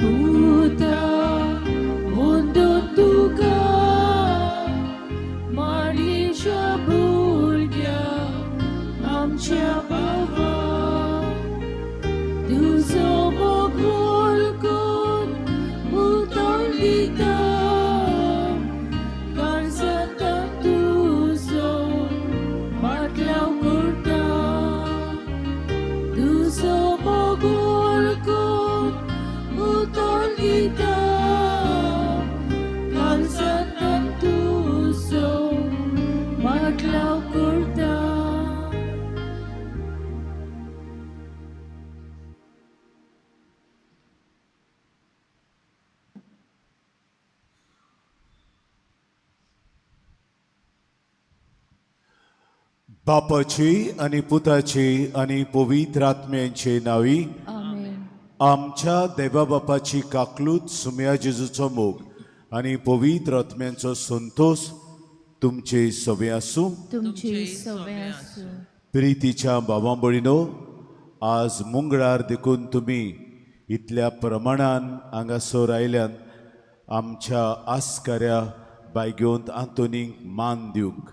पुता अंदून तुका मारयेच्या भुरग्या आमच्या बाबा तुजो मोग वळखून उतर दिता काळजांत तुजो पाटलाव करता तुजो मोग वळखून उतर दिता काळजांत तुजो पाटलाव करता. बापाची आनी पुताची आनी पवित्र आत्म्यांचे नांवी. आमेन. आमच्या देवा बापाची काकलूत, सुम्या जेजूचो मोग आनी पवित्र आत्म्यांचो संतोष तुमचे सवे आसूं. तुमची सवे आसूं. प्रितीच्या बाबां भयणीनो, आज मुंगळार देखून तुमी इतल्या प्रमाणान हांगासर आयल्यान आमच्या आस्काऱ्या बायगेवंत आंतोनीक मान दिवंक.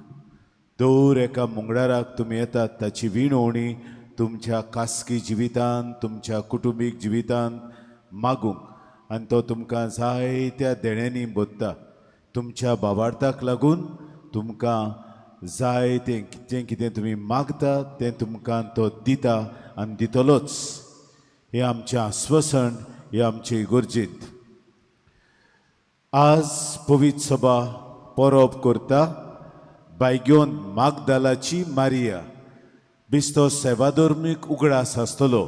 दर एका मुंगळाराक तुमी येतात ताची विणवणी तुमच्या खासगी जिवितांत, तुमच्या कुटुंबीक जिवितांत मागूंक आनी तो तुमकां जायत्या देण्यांनी बदता. तुमच्या बाबार्थाक लागून तुमकां जाय तें जें कितें तुमी मागता तें तुमकां तो दिता आनी दितलोच. हें आमचें आस्वासन, हें आमचे इगर्जेंत आज पवित्र सभा परब करता बायगेवन मागदालाची मारिया. बिस्तो सेवाधर्मीक उगडास आसतलो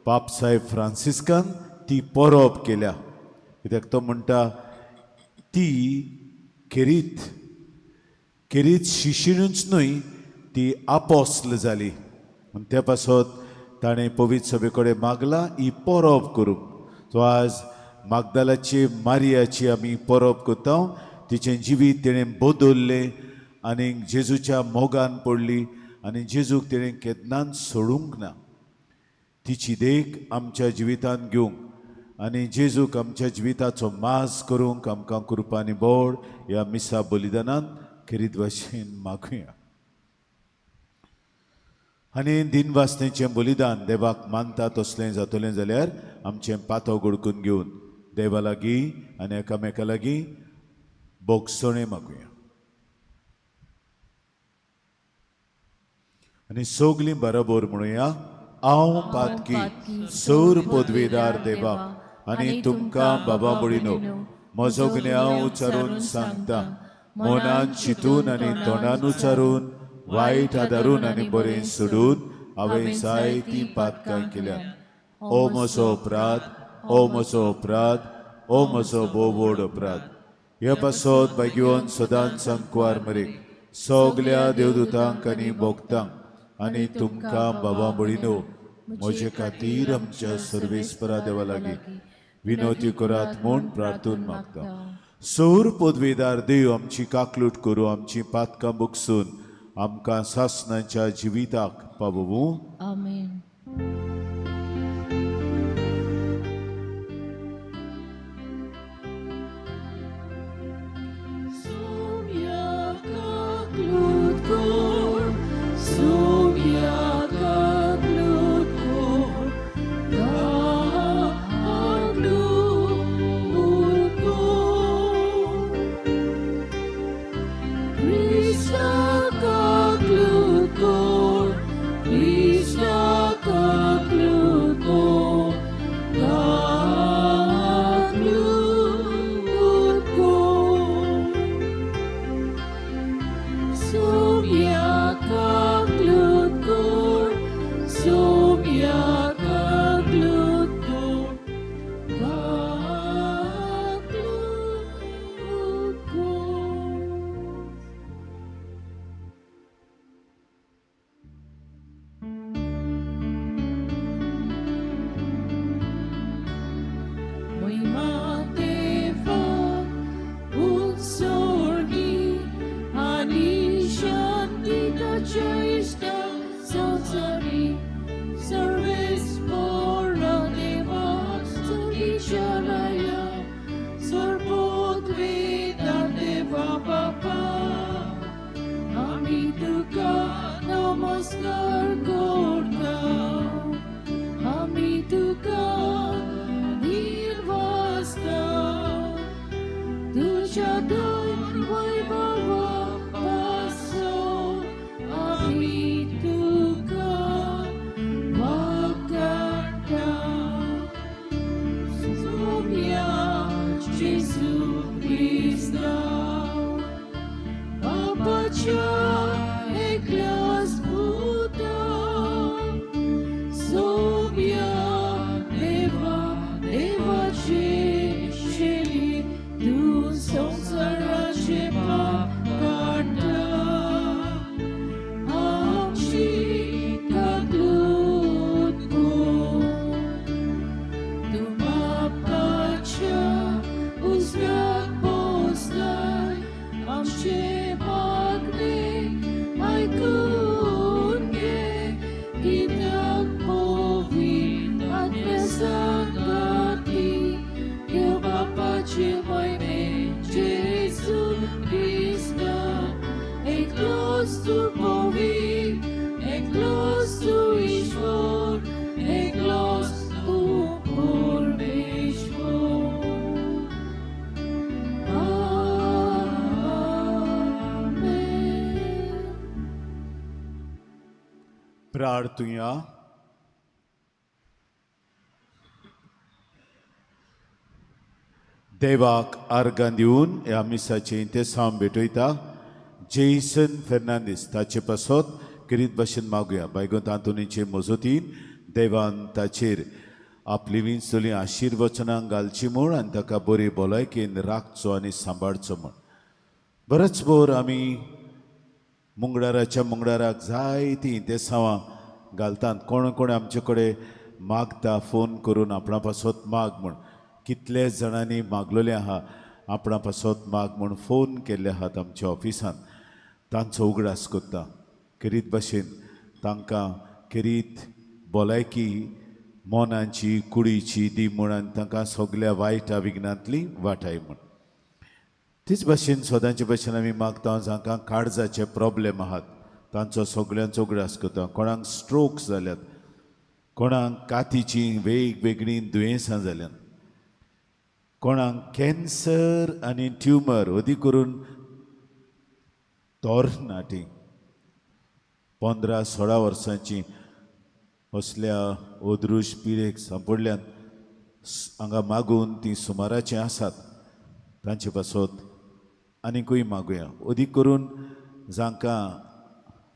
पापसाहेब फ्रांसिस्कान ती परब केल्या, कित्याक तो म्हणटा ती खेरीत खेरीत शिशिणूच न्हय, ती आपोस्ल जाली. आनी त्या पासत ताणें पवित्र सभे कडेन मागला ही परब करूंक. सो आज मागदालाची मारियाची आमी परब करता. तिचें जिवीत तिणें बदललें आनी जेजूच्या मोगान पडली आनी जेजूक तिणें केन्नाच सोडूंक ना. तिची देख आमच्या जिवितांत घेवंक आनी जेजूक आमच्या जिविताचो मास करूंक आमकां कृपा आनी बोड ह्या मिसा बलिदानान खेरीत भाशेन मागुया. आनी दिनवासनेचें बलिदान देवाक मानता तसलें जातलें जाल्यार आमचें पातो घडकून घेवन देवा लागीं आनी एकामेका लागीं बोगसणें मागुया. आनी सगलीं बरोबर म्हणुया, हांव पातकी सर पदवेदार देवा आनी तुमकां बाबा भयणीनो म्हजो गुन्यांव उच्चारून सांगता. मनान चिंतून आनी तोंडान उच्चारून, वायट आदारून आनी बरें सोडून हांवें जायतीं पातकां केल्यात. ओ म्हजो अपराध, ओ म्हजो अपराध, ओ म्हजो भोव व्हड अपराध. हे पासत भाग्यवन सदांच संकवार मरेक सगल्या देवदूतांक आनी भोगतांक आनी तुमकां बाबा भयणीनो म्हजे खातीर आमच्या सर्वेस्परा देवा लागीं विनवती करात म्हूण प्रार्थून मागता. सौर पदवेदार देव आमची काकलूट करूं, आमची पातकां बगसून आमकां सासणाच्या जिविताक पावोवूं. आमेन. Service for a नमस्कार करता आमी तुका निर्वासता तुज्या दोन वैभवा पासो आमी तुका वाकाटा सोम्या जेजू क्रिस्ता बापाच्या एकल्याच पुता सोम्या देवा देवाचे चेडे तूं संवसाराचे पाप काडटा आमची काकलूत कर तूं बापाच्या उजव्याक बसलाय आमचे मागणे आयकून घे कित्याक पवित्र आत्म्या सांगाती देव बापाचे महिमे जेजू क्रिस्ता एकलोच तूं पवित्र एकलोच तूं ईश्वर एकलोच तूं परमेश्वर. आमेन. प्रार्थुया. देवाक आर्गां दिवन ह्या मिसाचें इंतेसांव भेटयता जेसन फेर्नांदीस ताचे पासत किरीत भाशेन मागुया. बायगोंत आंतोनीचे मजतीन देवान ताचेर आपली विंचतली आशिर्वचनां घालची म्हूण आनी ताका बरी भलायकेन राखचो आनी सांबाळचो म्हूण. बरोच भोर आमी मुंगडाराच्या मुंगडाराक जायतीं इंतेसांवां घालतात. कोण कोण आमचे कडेन मागता फोन करून आपणा पासत माग म्हूण. कितले जाणांनी मागलेलें आहा आपणा पासत माग म्हूण फोन केल्ले आहात आमच्या ऑफिसांत. तांचो उगडास करता खेरीत भाशेन तांकां खेरीत भलायकी मनाची कुडीची दी म्हूण आनी तांकां सगल्या वायट विघ्नांतली वाटाय म्हूण. तीच भाशेन सदांचे भाशेन आमी मागता जांकां काळजाचे प्रॉब्लेम आहात तांचो सगळ्यांचो उगडास करता. कोणाक स्ट्रोक जाल्यात, कोणाक कातीचीं वेगवेगळीं दुयेंसां जाल्यात, कोणाक कॅन्सर आनी ट्युमर अदी करून तरणाटी 15-16 वर्सांची असल्या अदृश पिरेक सांपडल्यात हांगा मागून ती सुमाराचीं आसात तांचे पासत आनीकूय मागुया. अदीक करून जांकां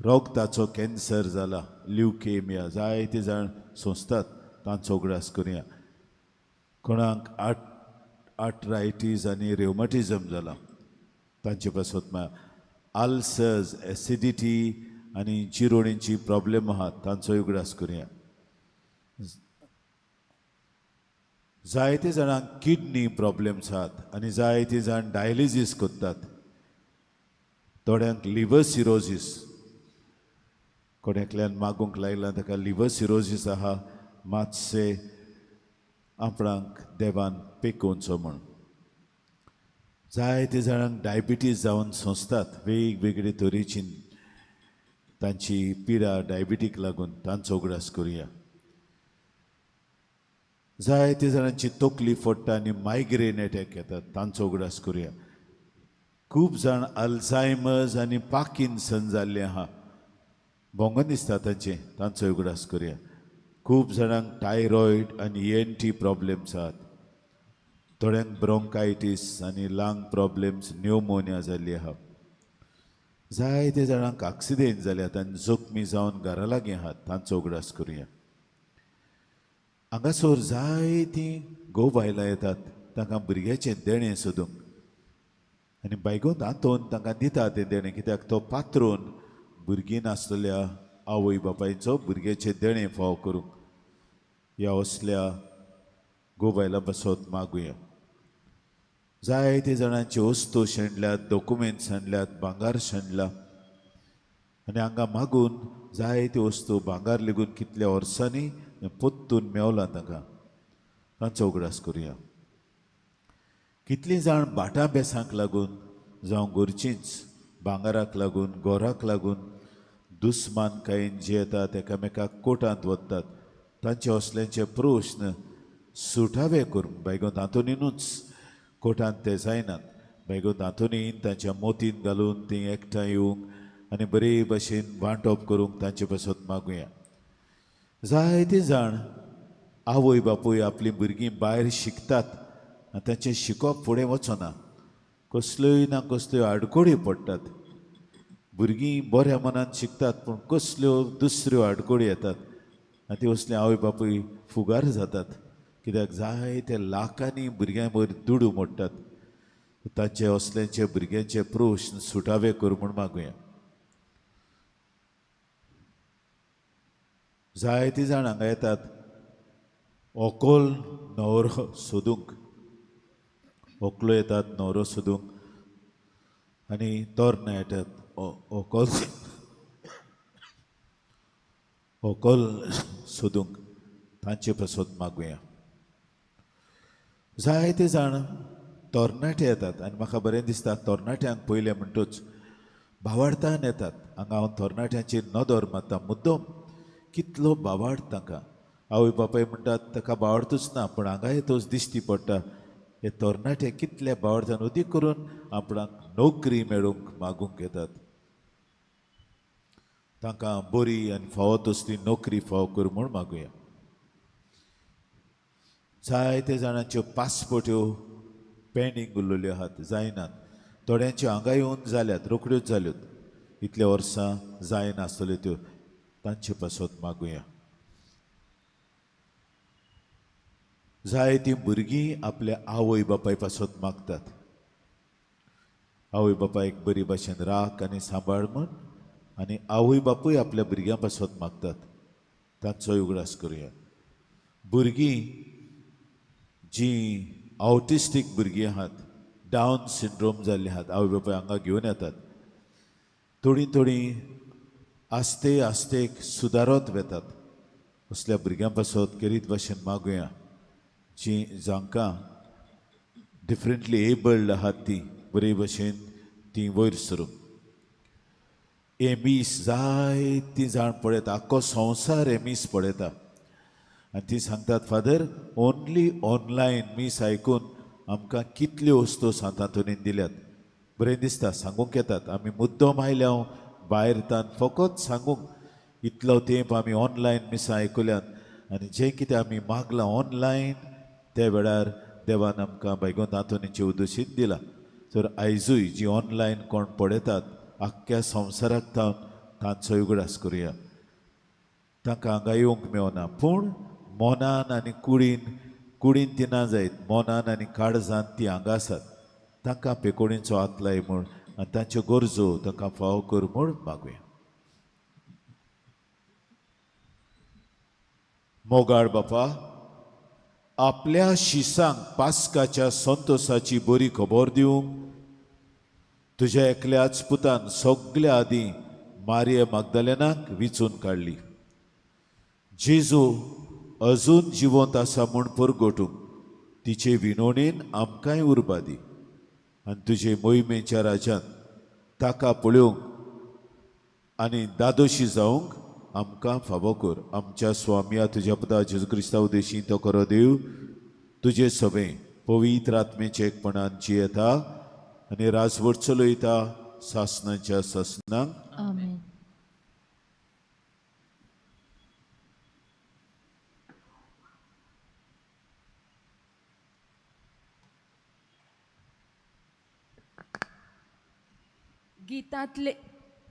रोगताचो कॅन्सर जाला, ल्युकेमिया, जायते जाण सोंसतात तांचो उगडास करुया. कोणाक आर्टरायटीज आनी रेवमॅटिझम जाला तांचे पासत आल्सर्स, एसिडिटी आनी जिरोणीची प्रॉब्लेम आहात तांचो उगडास करुया. जायते जाणांक किडनी प्रॉब्लेम्स आहात आनी जायते जाण डायलिसीस करतात. थोड्यांक लिवर सिरोजीस, कोण एकल्यान मागूंक लायला ताका लिवर सिरोजीस आहा, मातशें आपणाक देवान पेकोवचो म्हूण. जायते जाणांक डायबिटीज जावन सोंसतात वेगवेगळे तरेची तांची पिडा डायबिटीक लागून तांचो उगडास करुया. जायते जाणांची तकली फोडटा आनी मायग्रेन एटॅक येतात तांचो उगडास करुया. खूब जाण अल्झायमर्स आनी पार्किन्सन जाल्ले आहा, भोंगन दिसता तांचें, तांचो उगडास करुया. खूब जाणांक थायरॉयड आनी ENT problems आहात, थोड्यांक ब्रोंकायटीस आनी लंग प्रॉब्लेम्स, न्युमोनिया जाल्ली आहा. जायते जाणांक आक्सिडेंट जाल्यात आनी जखमी जावन घरा लागीं आहात तांचो उगडास करुया. हांगासर जायतीं घोव बायलां येतात तांकां भुरग्याचें देणें सोदूंक आनी बायगोंत आंतोन तांकां दिता तें देणें, कित्याक तो पात्रोन भुरगीं नासलेल्या आवय बापायचो भुरग्याचें देणें फावो करूंक. ह्या असल्या घोव बायलां पासत मागुया. जायते जाणांच्यो वस्तू शेणल्यात, डॉक्युमेंट्स शेणल्यात, भांगार शेणलां आनी हांगा मागून जायत्यो वस्तू भांगार लेगून कितल्या वर्सांनी पोत्तून मेवला तांकां, तांचो उगडास करुया. कितलीं जाण भाटां बेसांक लागून जावं गोरचींच भांगाराक लागून, गोराक लागून दुस्मानकायेन जे येतात एकामेकाक कोर्टांत वतात तांचे असल्यांचे प्रस्न सुटावे करूंक बायगोन आंतोनीनूच कोर्टांत ते जायनात. बायगोन आंतोनीन तांच्या मोतीन घालून तीं एकठांय येवंक आनी बरे भशेन वांटप करूंक तांचे पासत मागुया. जायते जाण आवय बापूय आपलीं भुरगीं भायर शिकतात आनी तांचें शिकप फुडें वचना, कसल्योय ना कसल्यो आडखळी पडटात. भुरगीं बऱ्या मनान शिकतात पूण कसल्यो दुसऱ्यो आडखळी येतात आनी ती असली आवय बापूय फुगार जातात कित्याक जायते लाखांनी भुरग्यां वयर दुडू मोडटात. तांचे असल्यांचे भुरग्यांचे प्रस्न सुटावे कर म्हूण मागुया. जायतीं जाण हांगा येतात व्हंकल न्हवरो सोदूंक, व्हंकलो येतात न्हवरो सोदूंक आनी तरणे येतात व्हंकल व्हंकल सोदूंक, तांचे पासत मागुया. जायते जाण तरणाटे येतात आनी म्हाका बरें दिसता तरणाट्यांक पयलें म्हणटूच भावार्थान येतात. हांगा हांव तरणाट्यांचेर नदर मारता मुद्दम कितलो भावार्थ तांकां. आवय बापाय म्हणटात ताका भावार्थूच ना पूण हांगा येतोच दिश्टी पडटा हे तरणाटे कितले भावार्थान उदीक करून आपणाक नोकरी मेळूंक मागूंक येतात. तांकां बरी आनी फावो तसली नोकरी फावो कर म्हूण मागुया. जायते जाणांच्यो पासपोर्ट्यो पेंडींग उरलेल्यो आहात, जायनात. थोड्यांच्यो हांगा येवन जाल्यात, रोखड्योच जाल्योत, इतल्या वर्सां जायनासतल्यो त्यो, तांचे पासत मागुया. जायतीं भुरगीं आपल्या आवय बापाय पासत मागतात, आवय बापायक बरी भाशेन राख आनी सांबाळ म्हूण, आनी आवय बापूय आपल्या भुरग्यां पासत मागतात, तांचोय उगडास करुया. भुरगीं जीं ऑटिस्टीक भुरगीं आहात, डावन सिंड्रोम जाल्लीं आहात, आवय बापाय हांगा घेवन येतात, थोडीं थोडीं आस्ते आस्तेक सुदारत वेतात. असल्या भुरग्यां पासत केरीत भाशेन मागुया जीं जांकां डिफरंटली एबल्ड आहात तीं बरे भशेन तीं वयर सरूंक. एमीस जायतीं जाण पळयता, आख्खो संवसार एमीस पळयता आनी ती सांगतात फादर ओनली ऑनलायन मीस आयकून आमकां कितल्यो वस्तू सांत आंतोनीन दिल्यात. बरें दिसता सांगूंक येतात, आमी मुद्दम आयल्या भायर तान फकत सांगूंक, इतलो तेंप आमी ऑनलायन मिसां आयकुल्यात आनी जें कितें आमी मागलां ऑनलायन त्या वेळार देवान आमकां बायगोन आंतोनीचे उदशीन दिलां. तर आयजूय जी ऑनलायन कोण पळयतात आख्ख्या संवसाराक तावन तांचो उगडास करुया. तांकां हांगा येवंक मेळना पूण मोनान आनी कुडीन, कुडीन ती ना जायत, मोनान आनी काळजान ती हांगा आसात. तांकां पेकोणीचो हात लाय म्हूण आनी तांच्यो गरजो तांकां फावो कर म्हूण मागुया. मोगाळ बापा, आपल्या शिसांक पास्काच्या संतोसाची बरी खबर दिवंक तुज्या एकल्याच पुतान सगल्या आदीं मारिया मागदालेनाक विचून काडली. जेजू अजून जिवंत आसा म्हूण परगटूंक तिचे विनोणेन आमकांय उर्बा दी आनी तुजे मोहिमेच्या राज्यांत ताका पळोवंक आनी दादोशी जावंक आमकां फावो कर. आमच्या स्वामया तुज्या पुता जेजू क्रिस्ता उदेशी तो करो देव तुजे सवें पवित्र आत्मेचे एकपणान जियेता आनी राजवट चलयता सासनाच्या सासनाक. आमेन.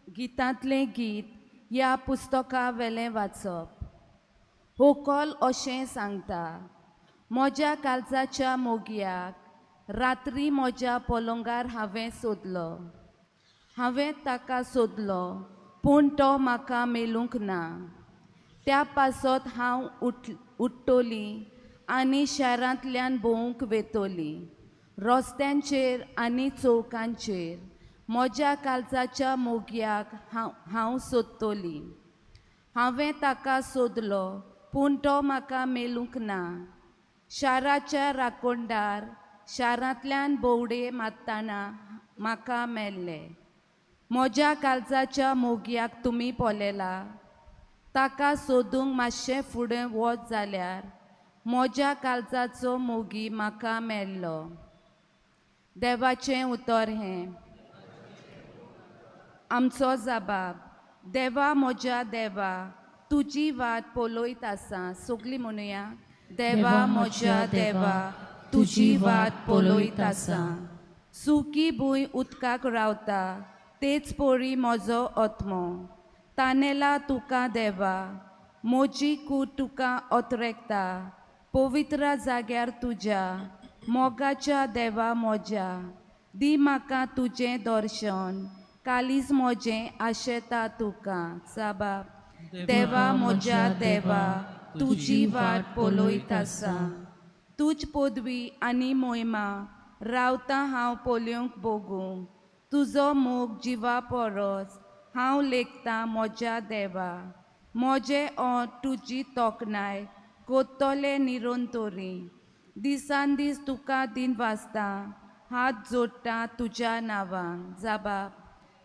गितांतलें गीत ह्या पुस्तका वेलें वाचप. होकल अशें सांगता, म्हज्या काळजाच्या मोगयाक रात्री म्हज्या पलंगार हांवें सोदलो, हांवें ताका सोदलो पूण तो म्हाका मेळूंक ना. त्या पासत हांव उठ्ठली आनी शारांतल्यान भोंवूंक वेतली, रस्त्यांचेर आनी चौकांचेर म्हज्या काळजाच्या मोगयाक हांव सोदतली. हांवें ताका सोदलो पूण तो म्हाका मेळूंक ना. शाराच्या राखणदार शारांतल्यान भोंवडे मारतना म्हाका मेळ्ळे. म्हज्या काळजाच्या मोगयाक तुमी पळयला. ताका सोदूंक मातशें फुडें वच जाल्यार म्हज्या काळजाचो मोगी म्हाका मेळ्ळो. देवाचें उतर हें. आमचो जबाब. देवा म्हज्या देवा, तुजी वाट पळयत आसा. सगळीं म्हणुया. देवा म्हज्या देवा, तुजी वाट पळयत आसा. सुकी भूंय उदकाक रावता तेच परी म्हजो आत्मो तानेला तुका देवा. म्हजी कूड तुका अतरेकता पवित्र जाग्यार तुज्या मोगाच्या देवा म्हज्या. दी म्हाका तुजें दर्शन, कालीज म्हजें आशेता तुका. साबाब. देवा म्हज्या देवा, तुजी वाट पळयत आसा. तुज पदवी आनी मोहिमा रावता हांव पळोवंक भोगूंक. तुजो मोग जिवा परस हांव लेखतां म्हज्या देवा. म्हजें ओंठ तुजी तोखणाय कोत्तले निरंतरी. दिसान दीस तुका दिन वाचता, हात जोडटा तुज्या नांवान. जाबाब.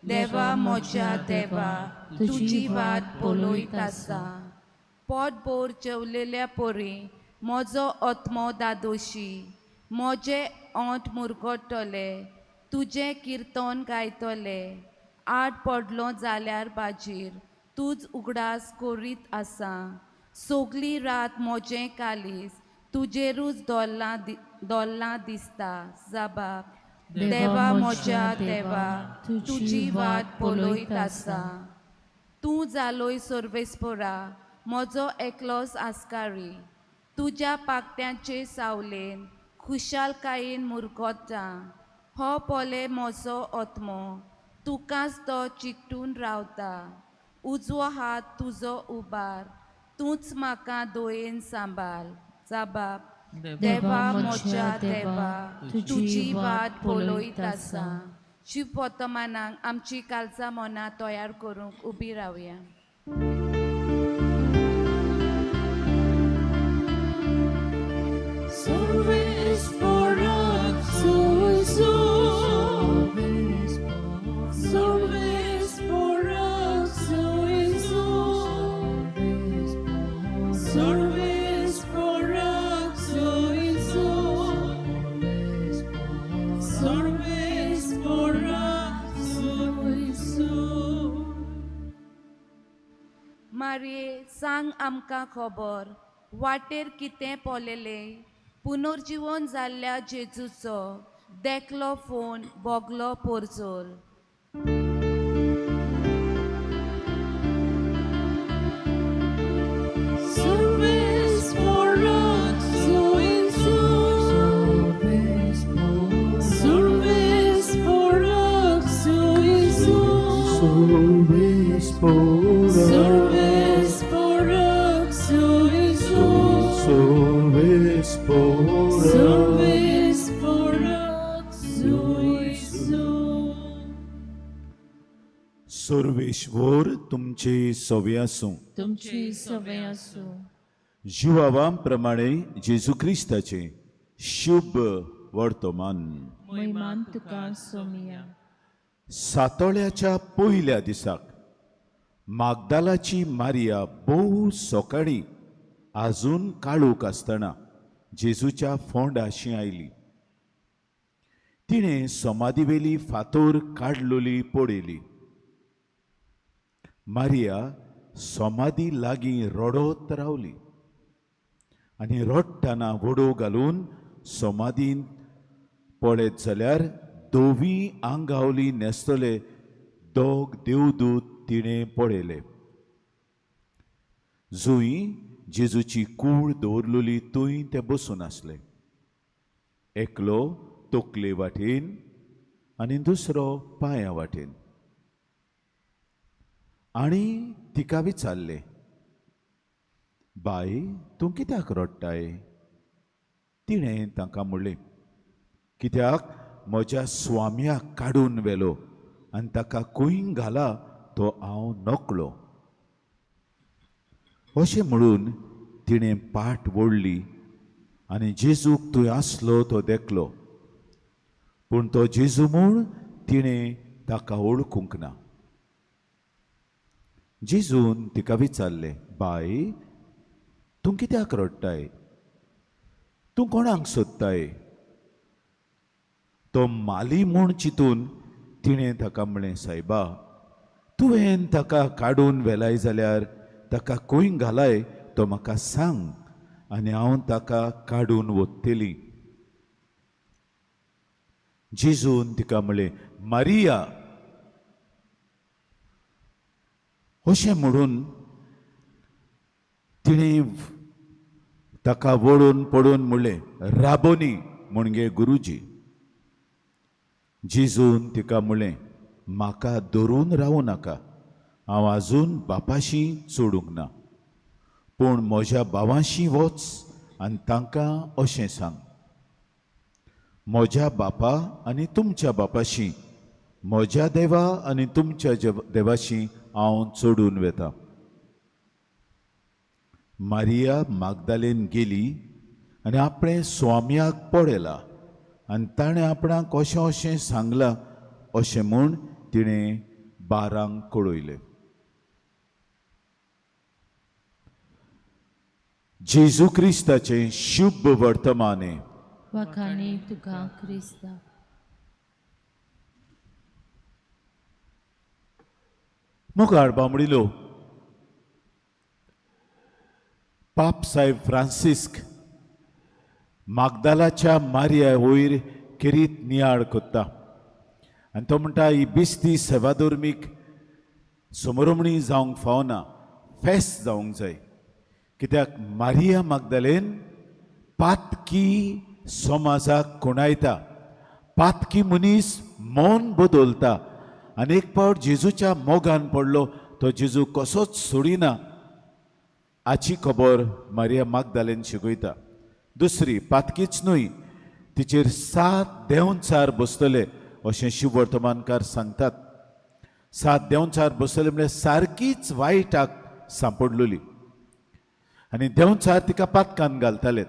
देवा म्हज्या देवा, तुजी वाट पळयत आसा. पोटभर जेवलेल्या परी म्हजो आत्मो दादोशी. म्हजे ओंठ मुरगट्टले तुजें किर्तन गायतले. आड पडलो जाल्यार बाजीर तूंच उगडास करीत आसा. सगली रात म्हजें कालीज तुजेरूच दोल्लां दिसता. जाबाब. देवा म्हज्या देवा, तुजी वाट पळयत आसा. तूं जालोय सर्वेस्परा म्हजो एकलोच आस्कारी. तुज्या पाकट्यांचे सावलेन खुशालकायेन मुरगोता. हो पळय म्हजो आत्मो तुकाच तो चिकटून रावता. उजवो हात तुजो उबार, तूंच म्हाका दोयेन सांबाळ. जाबाब. देवा म्हज्या देवा, तुजी वाट पळयत आसा. शिव वर्तमानाक आमची कालचा मनां तयार करूंक उबी रावया. मारये, सांग आमकां खबर वाटेर कितें पळयलें. पुनर्जीवन जाल्ल्या जेजूचो देखलो फोन भोगलो पोरजोल. सर्वेश्वर तुमचे सवे आसूं. तुमचे सवे आसूं. जिवावां प्रमाणे जेजू क्रिस्ताचे शुभ वर्तमान. महिमान तुका सोमिया. सातोळ्याच्या पयल्या दिसाक मागदालाची मारिया भोव सकाळी आजून काळूक आसतना जेजूच्या फोंडाशी आयली. तिणें समाधीवेली फातोर काडलोली पळयली. मारिया समाधी लागीं रडत रावली आनी रडटना वडो घालून समाधींत पळयत जाल्यार धवी आंगावली न्हेसतले दोग देवदूत तिणें पळयले. जुंय जेजूची कूड दवरलेली थंय ते बसून आसले. एकलो तकले वाटेन आनी दुसरो पांया वाटेन. आनी तिका विचारलें, बाय तूं कित्याक रडटाय? तिणें तांकां म्हणलें, कित्याक म्हज्या स्वाम्याक काडून व्हेलो आनी ताका खंय घाला तो हांव नकळो. अशें म्हणून तिणें पाट ओडली आनी जेजूक थंय आसलो तो देखलो. पूण तो जेजू म्हूण तिणें ताका वळखूंक ना. जेजून तिका विचारलें, बाय, तूं कित्याक रडटाय? तूं कोणाक सोदताय? तो माली म्हूण चिंतून तिणें ताका म्हणलें, सायबा, तुवें ताका काडून व्हेलाय जाल्यार ताका खंय घालाय तो म्हाका सांग आनी हांव ताका काडून वतली. जेजून तिका म्हणलें, मारिया. अशें म्हणून तिणें ताका वळून पडून म्हणलें, राबोनी, म्हणजे गुरुजी. जेजून तिका म्हणलें, म्हाका धरून रावूं नाका, हांव आजून बापाशी चडूंक ना, पूण म्हज्या भावांशी वच आनी तांकां अशें सांग, म्हज्या बापा आनी तुमच्या बापाशी, म्हज्या देवा आनी तुमच्या देवाशी हांव चडून वेता. मारिया मागदालेन गेली आनी आपणें स्वाम्याक पळयला आनी ताणें आपणाक अशें अशें सांगलां अशें म्हूण तिणें बारांक कळयलें. जेजू क्रिस्ताचें शुभ वर्तमाने. वाखाणी तुका क्रिस्ता. मुखार बामडिलो पाप साहेब फ्रांसिस्क मागदालाच्या मारिया वयर खेरीत नियाळ कोत्ता आनी तो म्हणटा, ही बिस्ती सेवाधर्मीक समरमणी जावंक फावना, फेस्त जावंक जाय. कित्याक मारिया मागदालेन पातकी समाजाक कोणायता, पातकी मनीस मन बदलता आनी एक फावट जेजूच्या मोगान पडलो तो जेजू कसोच सोडिना हाची खबर मारिया मागदालेन शिकयता. दुसरी, पातकीच न्हय, तिचेर 7 देंवचार बसतले अशें शिववर्तमानकार सांगतात. 7 देंवचार बसतले म्हळ्यार सारकीच वायटाक सांपडलेली आनी देंवचार तिका पातकान घालताले.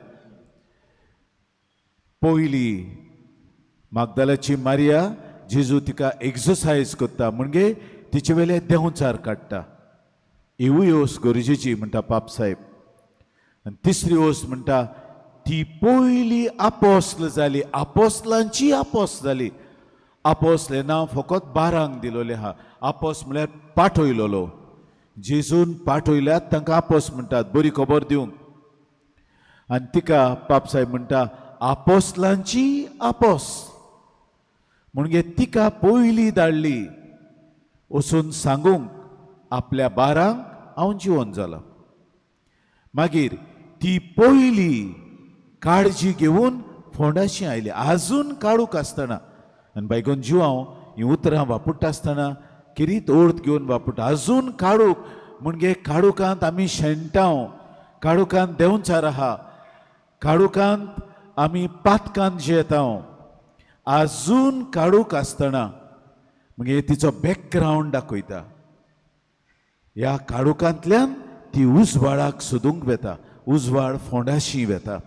पयली मागदालाची मारिया जेजू तिका एक्सरसायज करता, म्हणजे तिचे वेले देंवचार काडटा. हिवूय वस्त गरजेची म्हणटा पाप साहेब. आनी तिसरी वस्त म्हणटा, ती पयली आपोस्ल जाली, आपोस्लांची आपोस जाली. आपोस्ल हें नांव फकत 12 दिलोलें आहा. आपोस म्हळ्यार पाठयलोलो, जेजून पाठयल्यात तांकां आपोस म्हणटात, बरी खबर दिवंक. आनी तिका पाप साहेब म्हणटा आपोस्लांची आपोस, म्हणजे तिका पयली धाडली वचून सांगूंक आपल्या 12 हांव जिवन जाला. मागीर ती पयली काळजी घेवन फोंडाशी आयली, आजून काळूक आसतना. आनी बायगोन जिवांव हीं उतरां वापरता आसतना किरीत अर्थ घेवन वापरता. आजून काळूक म्हणजे काळुकांत आमी शेणटाव, काळुकांत देंवचार आहा, काळुकांत आमी पातकांत जियेताव. आजून काळूक आसतना म्हणजे तिचो बॅकग्रावंड दाखयता. ह्या काळुकांतल्यान ती उजवाडाक सोदूंक वेता, उजवाड फोंडाशी वेता.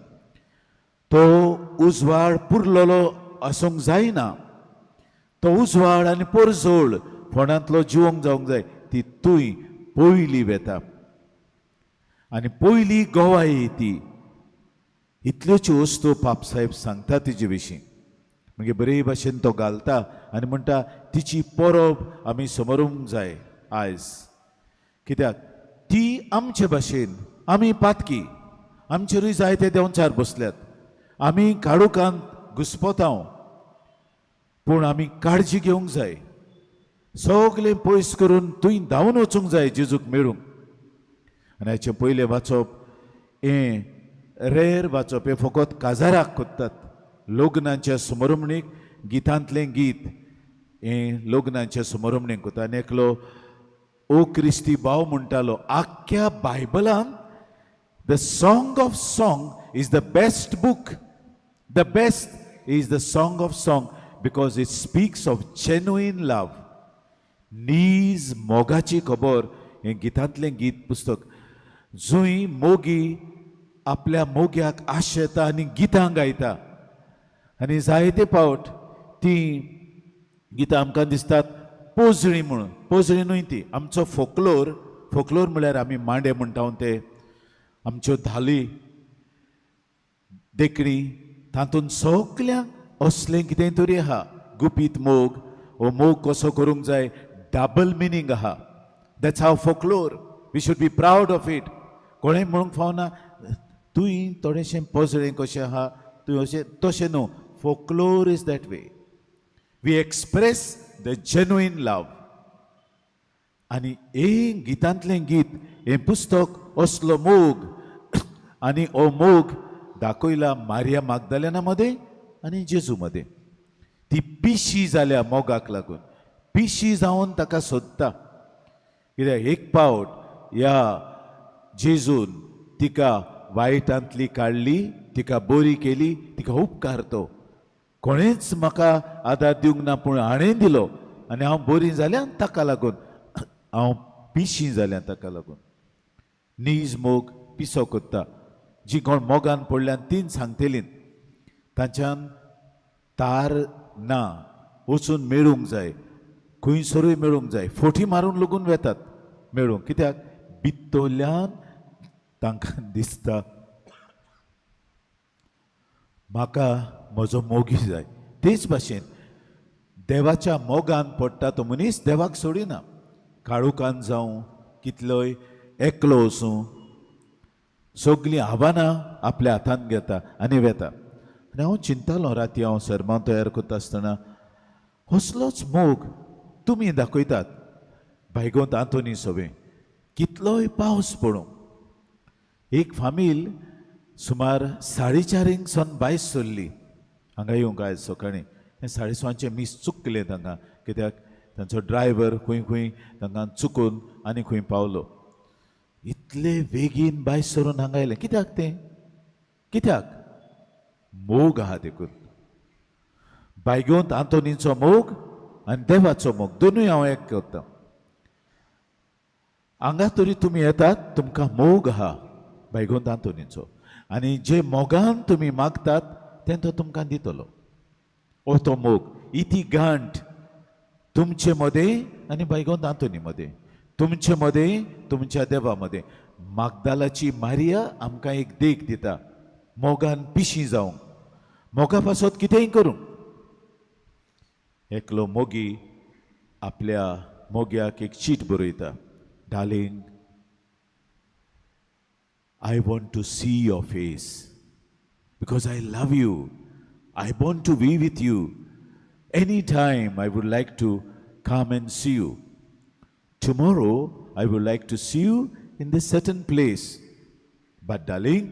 तो उजवाड पुरलोलो आसूंक जायना, तो उजवाड आनी पोरजोळ फोंडांतलो जिवंक जावंक जाय. ती तूंय पयली वेता आनी पयली गोवाय ती. इतल्योच वस्तू पापसाहेब सांगता तिजे विशीं. मागीर बरे भाशेन तो घालता आनी म्हणटा तिची परब आमी समरूंक जाय आयज, कित्याक ती आमचे भाशेन आमी पातकी, आमचेरूय जायते देंवचार बसल्यात, आमी काळुकांत घुस्पतांव, पूण आमी काळजी घेवंक जाय, सगलें पयस करून थंय धांवन वचूंक जाय जेजूक मेळूंक. आनी हाचें पयलें वाचप हें रेर वाचप, हें फकत काजाराक करतात, लग्नाच्या समरमणीक गितांतलें गीत हें लग्नाच्या समरमणीक करता. आनी एकलो ओ क्रिस्ती भाव म्हणटालो, आख्ख्या बायबलान the song of song is the best book, the best is the song of song because it speaks of genuine love. नीज मोगाची खबर हें गितांतलें गीत पुस्तक, जंय मोगी आपल्या मोग्याक आशेता आनी गितां गायता. आनी जायते फावट ती गितां आमकां दिसतात पोजडी म्हणून. पोजडी न्हय ती, आमचो फोकलोर. फोकलोर म्हळ्यार आमी मांडे म्हणटा ते, आमच्यो धाली देखणी, तातूंत सगल्यांक असलें कितें तरी आहा. गुपीत मोग, हो मोग कसो करूंक जाय, डबल मिनींग आहा. That's our folklore, we should be proud of it. कोणें म्हणूंक फावना तुवें थोडेशें पोजडें कशें आहा, तुवें अशें तशें न्हू. Folklore is that way we express the genuine love. आनी हें गितांतलें गीत, हें पुस्तक असलो मोग आनी हो मोग दाखयला मारिया मागदालेना मदें आनी जेजू मदें. ती पिशी जाल्या मोगाक लागून, पिशी जावन ताका सोदता. कित्याक एक पावट ह्या जेजून तिका वायटांतली काडली, तिका बरी केली, तिका उपकार तो. कोणेच म्हाका आदार दिवंक ना, पूण हाणें दिलो आनी हांव बरी जाल्यान ताका लागून, हांव पिशी जाल्यान ताका लागून. नीज मोग पिसो करता. जी कोण मोगान पडल्यान तीन सांगतलीं, तांच्यान तार ना, वचून मेळूंक जाय, खंयसरूय मेळूंक जाय. फोटी मारून लगून वेतात मेळूंक. कित्याक भितरल्यान तांकां दिसता म्हाका म्हजो मोगी जाय. तेच भाशेन देवाच्या मोगान पडटा तो मनीस देवाक सोडिना. काळुकान जावं, कितलोय एकलो वसूं, सगलीं आव्हानां आपल्या हातांत घेता आनी वेता. आनी हांव चिंतालो राती हांव सरमांव तयार करता आसतना, असलोच मोग तुमी दाखयतात बायगोंत आंतोनी सोबें. कितलोय पावस पडूं, एक फामील सुमार 4:30 सावन भायर सरली हांगा येवंक आयज सकाळीं. हें 6:30चें मीस चुकलें तांकां, कित्याक तांचो ड्रायव्हर खंय खंय तांकां चुकून आनी खंय पावलो. इतले बेगीन भायर सरून हांगा आयलें कित्याक तें? कित्याक? मोग आहा देखून. बायगोंत आंतोनीचो मोग आनी देवाचो मोग दोनूय हांव एक करता. हांगा तरी तुमी येतात, तुमकां मोग आहा बायगोंत आंतोनीचो, आनी जे मोगान तुमी मागतात तें तो तुमकां दितलो. हो तो मोग, ही ती गांठ तुमचे मदें आनी बायगोंत आंतोनी मदें, तुमचे मदें तुमच्या देवा मदें. मागदालाची मारिया आमकां एक देख दिता मोगान पिशी जावंक, मोगा पासत कितेंय करूंक. एकलो मोगी आपल्या मोग्याक एक चीट बरयता, "Darling, I want to see your face because I love you. I want to be with you. Any time I would like to come and see you. Tomorrow I would like to see you in this certain place. But darling,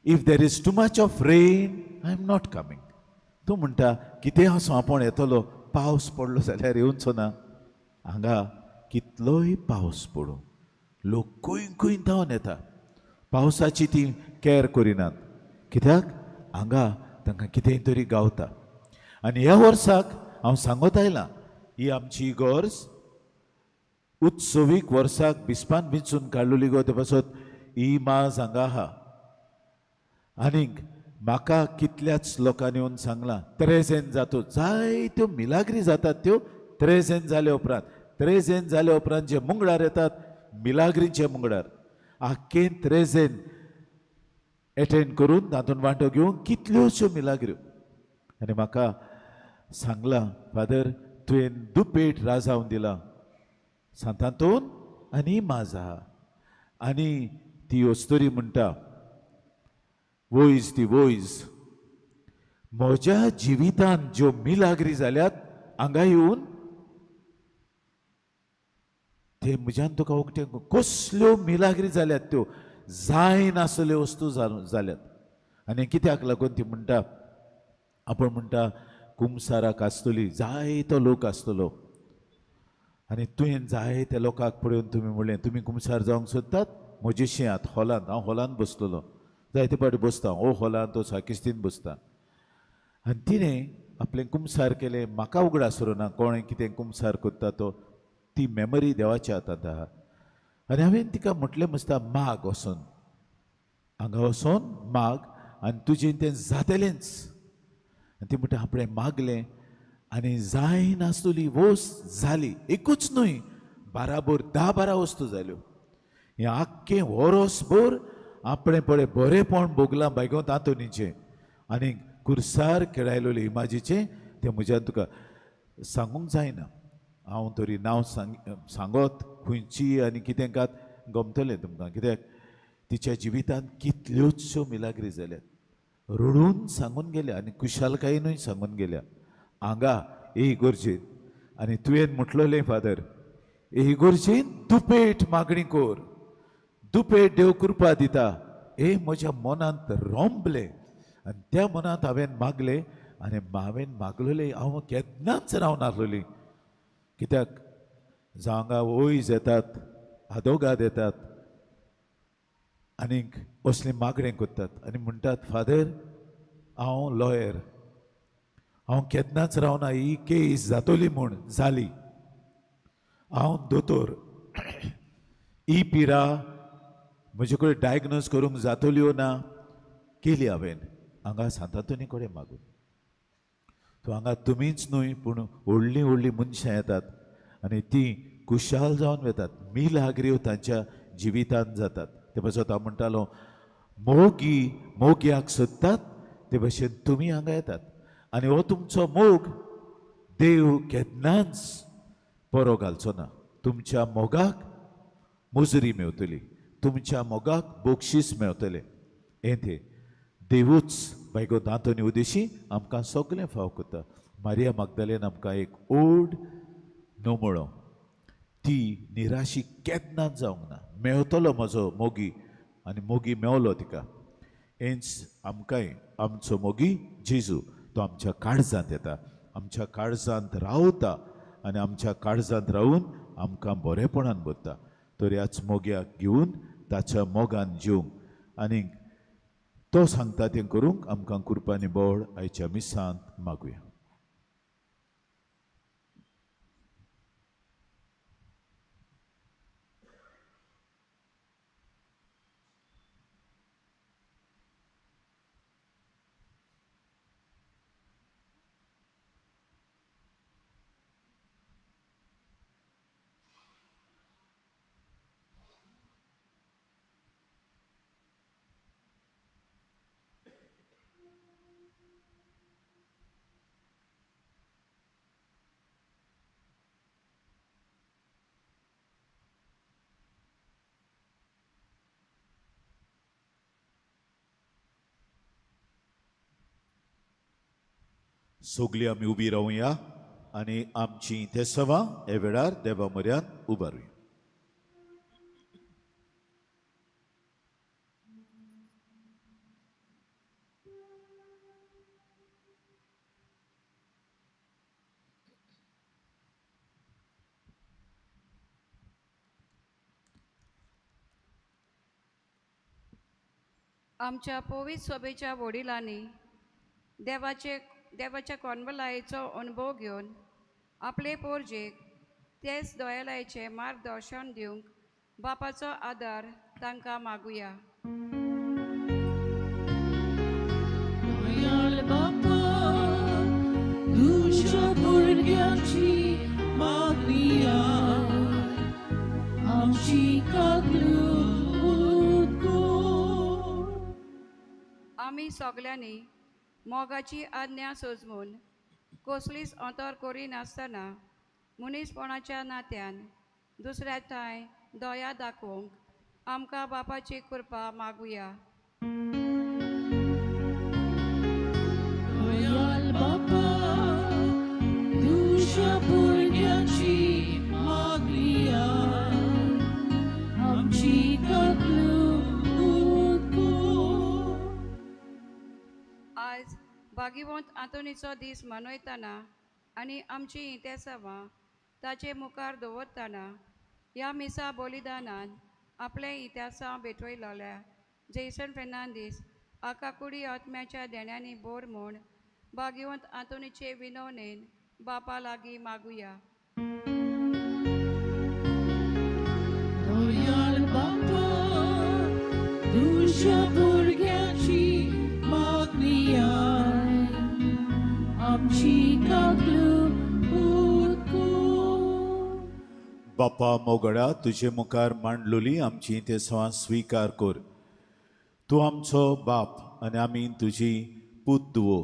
if there is too much of rain, I am not coming." तूं म्हणटा कितें आसूं आपूण येतलो, पावस पडलो जाल्यार येवचो ना. हांगा कितलोय पावस पडूं, लोक खंय खंय धांवन येता. पावसाची ती कॅर करिनात, कित्याक हांगा तांकां कितेंय तरी गावता. आनी ह्या वर्साक हांव सांगत आयलां, ही आमची इगर्ज उत्सवीक वर्साक बिस्पान विंचून काडलेली गो, ते पासत ही माज हांगा आहा. आनीक म्हाका कितल्याच लोकांनी येवन सांगलां, त्रेझेन जातो, जायत्यो मिलाग्री जातात त्यो त्रेझेन जाल्या उपरांत. त्रेझेन जाल्या उपरांत जे मुंगडार येतात, मिलाग्रीचे मुंगडार, आख्खें त्रेझेन एटेंड करून तातूंत वांटो घेवन कितल्योश्यो मिलाग्र्यो. आनी म्हाका सांगलां, फादर, तुवें दुपेट राजावन दिलां सांतांतून आनी माज आहा. आनी ती अस्तुरी म्हणटा, वयज ती वयज, म्हज्या जिवितान ज्यो मिलाग्री जाल्यात हांगा येवन, ते म्हज्यान तुका उक्तें, कसल्यो मिलाग्री जाल्यात त्यो जायनासल्यो वस्तू जाल्यात. आनी कित्याक लागून ती म्हणटा, आपण म्हणटा कुमसाराक आसतली जायतो लोक आसतलो आनी तुवें जाय त्या लोकांक पळोवन तुमी म्हणलें तुमी कुमसार जावंक सोदतात म्हजेशी आत हॉलांत. हांव हॉलांत बसतलो, जायते फावटी बसता हो हॉलांत, तो साकिस्तीन बसता. आनी तिणें आपलें कुमसार केलें. म्हाका उगडास उरना कोणें कितें कुमसार करता तो, ती मेमरी देवाच्या हातांत आहा. आनी हांवें तिका म्हटलें मस्ता, माग वचोन, हांगा वचोन माग आनी तुजें तें जातलेंच. आनी ती म्हणटा, आपणें मागलें. आनी जायनासतली वस्त जाली. एकूच न्हय, बाराबर 10-12 वस्तू जाल्यो. हें आख्खें वरोसभर आपणें पळय बरेंपण भोगलां बायगोंत आंतोनीचें आनी कुर्सार खेळायलोले इमाजीचें तें म्हज्यान तुका सांगूंक जायना. हांव तरी नांव सांगत खंयची आनी कितें कात गमतलें तुमकां, कित्याक तिच्या जिवितांत कितल्योचश्यो मिलाग्री जाल्यात. रडून सांगून गेल्या आनी कुशालकायेनूय सांगून गेल्या. हांगा ए इगर्जेन आनी तुवें म्हटलोलें फादर, ए इगर्जेन दुपेट मागणी कर, दुपेट देव कृपा दिता. हे म्हज्या मनांत रोंबलें आनी त्या मनांत हांवें मागलें आनी हांवें मागलोलें हांव केन्नाच रावनासलोली. कित्याक जावं हांगा वयज येतात, आदोगाद येतात आनीक असलें मागणें करतात आनी म्हणटात, फादर हांव लॉयर, हांव केन्नाच रावना, ही केस जातली म्हूण जाली. हांव दोतोर, ही पिरा म्हजे कडेन डायग्नोज करूंक जातल्यो ना, केली हांवें हांगा सांतांतोनी कडेन मागून. तो हांगा तुमीच न्हय पूण व्हडलीं व्हडलीं मनशां येतात आनी तीं खुशाल जावन वेतात, मिलाग्रियो तांच्या जिवितांत जातात. ते पासत हांव म्हणटालो, मोगी मोग्याक सोदतात ते भशेन तुमी हांगा येतात आनी हो तुमचो मोग देव केन्नाच बरो घालचो ना. तुमच्या मोगाक मुजरी मेवतली, तुमच्या मोगाक बक्षीस मेवतलें. हें तें देवूच बायगो दांतोनी उदेशी आमकां सगळें फाव करता. मारिया मागदालेन आमकां एक ओड नमळो, ती निराशी केन्नाच जावंक ना. मेवतलो म्हजो मोगी आनी मोगी मेवलो तिका. हेंच आमकांय आमचो मोगी जेजू, तो आमच्या काळजांत येता, आमच्या काळजांत रावता आनी आमच्या काळजांत रावून आमकां बरेपणान भरता. तर ह्याच मोग्याक घेवन ताच्या मोगान जिवंक आनी तो सांगता तें करूंक आमकां कुरपानी बळ आयच्या मिसांत मागुया. सगळीं आमी उबी रावया आनी आमची तेसवां हे वेळार देवा म्हऱ्यान उबारुया. आमच्या पवित्र सभेच्या वडिलांनी देवाच्या कॉन्वलायेचो अनुभव घेवन आपले पोरजेक तेच दयालायेचें मार्गदर्शन दिवंक बापाचो आदार तांकां मागुया. दयाळ बापा, तुज्या भुरग्यांची मागणी आमची काकलूत कर. आमी सगल्यांनी मोगाची आज्ञा सोजमून कसलीच अंतर करिनासतना मनीसपणाच्या नात्यान दुसऱ्या ठांय दया दाखोवंक आमकां बापाची कृपा मागुया. दयाळ बापा, तुज्या भुरग्यांची मागणी आमची काकलूत कर. आयज भागीवंत आंतोनीचो दीस मनयतना आनी आमची इतिहासावां ताचे मुखार दवरतना ह्या मिसा बलिदानान आपलें इतिहासां भेटयलोल्या जेसन फेर्नांदीस हाका कुडी आत्म्याच्या देण्यांनी बोर म्हूण भागीवंत आंतोनीचे विनवणेन बापा लागीं मागुया. दयाळ बापा, तुज्या भुरग्यांची मागणी आमची काकलूत बापा मोगडा तुजे मुखार मांडलोली आमची ते सवां स्विकार कर. तूं आमचो बाप आनी आमी तुजी पूत दुवो.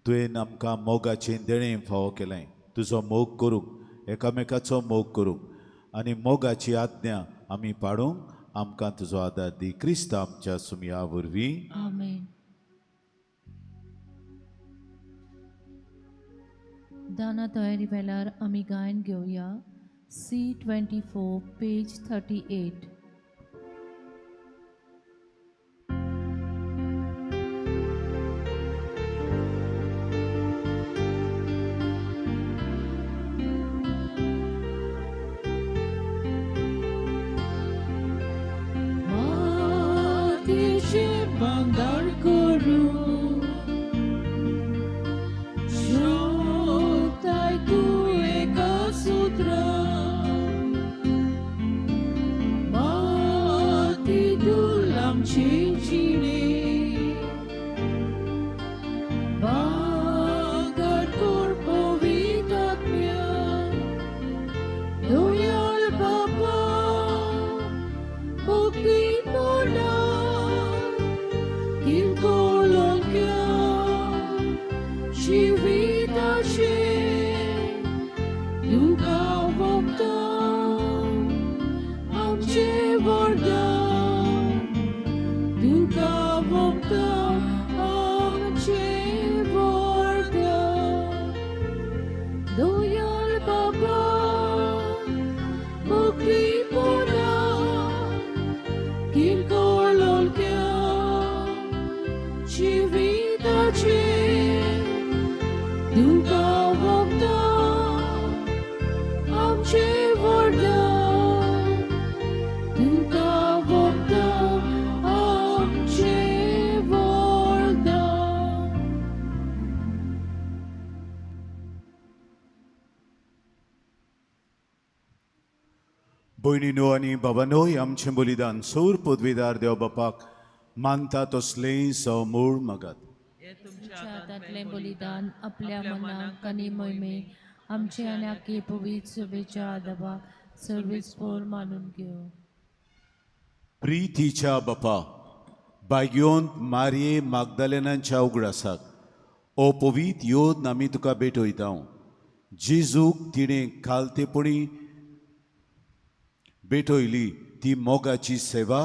तुवें आमकां मोगाचें देणें फावो केलें. तुजो मोग करूंक, एकामेकाचो मोग करूंक आनी मोगाची आज्ञा आमी पाडूंक आमकां तुजो आदार दी. क्रिस्त आमच्या सुमया वरवीं. आमेन. दाना तयारी वेळार आमी गायन घेवया. C24 page 38. मातीचे भांगर करूं शोधताय तूं एका सुत्रा माती धूल आमचे जिणे भांगर कर पवित्र आत्म्या दयाळ बाबा भक्ती मोडा किरकोळक्या जिविताचे तुका वखदां आमचे वरदान तुका वखदां आमचे वरदान दयाळ बाबा भक्ती मोडा किरकोळक्या जिविताचे तुका वखदां आमचे वरदान तुका वखदां आमचे वरदान. भयणीनो आनी बाबानो, आमचें बलिदान सोर पदवीदार देव बापाक मानता तसलें सवमूळ मागात. हे तुमच्या हातांतलें बलिदान आपल्या मनाक आनी मोहिमेक आमचे आनी आख्खे पवित्र सभेच्या आदाबाक सर्वीस पोर मानून घेवं. प्रितीच्या बापा, बाग्योन मारये मागदालेनाच्या उगडासाक ओ पवीत योद आमी तुका भेटयता. जेजूक तिणें खालतेपणी भेटयली ती मोगाची सेवा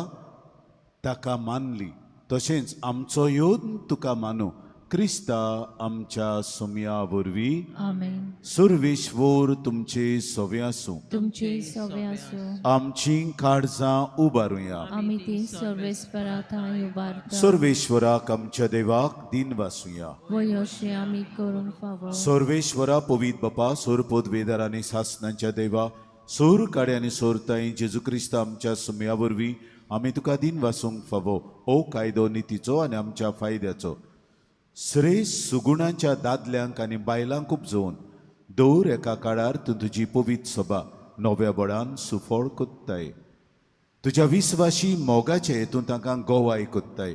ताका मानली, तशेंच आमचो योद तुका मानू. क्रिस्ता आमच्या सुमया वरवीं. आमेन. सुरवेश्वर तुमचे सवे आसूं. तुमचे सवे आसूं. आमची काळजां उबारुया. आमी ती सर्वेस्परा थंय उबारता. सर्वेश्वराक आमच्या देवाक दिन वासुया. वयोशे आमी करूंक फावो. सर्वेश्वरा पवीत बापा, सोर पदवेदार आनी सासनांच्या देवा, सोर काडे आनी सोरताई जेजू क्रिस्त आमच्या सुमया वरवीं आमी तुका दिन वासूंक फावो. ओ कायदो नितीचो आनी आमच्या फायद्याचो श्रेश्ठ सुगुणांच्या दादल्यांक आनी बायलांक उपजोवन दवर एका काळार तूं तुजी पवित्र सभा नव्या बळान सुफळ कोत्ताय. तुज्या विस्वाशी मोगाचे तूं तांकां गोवाय कोत्ताय.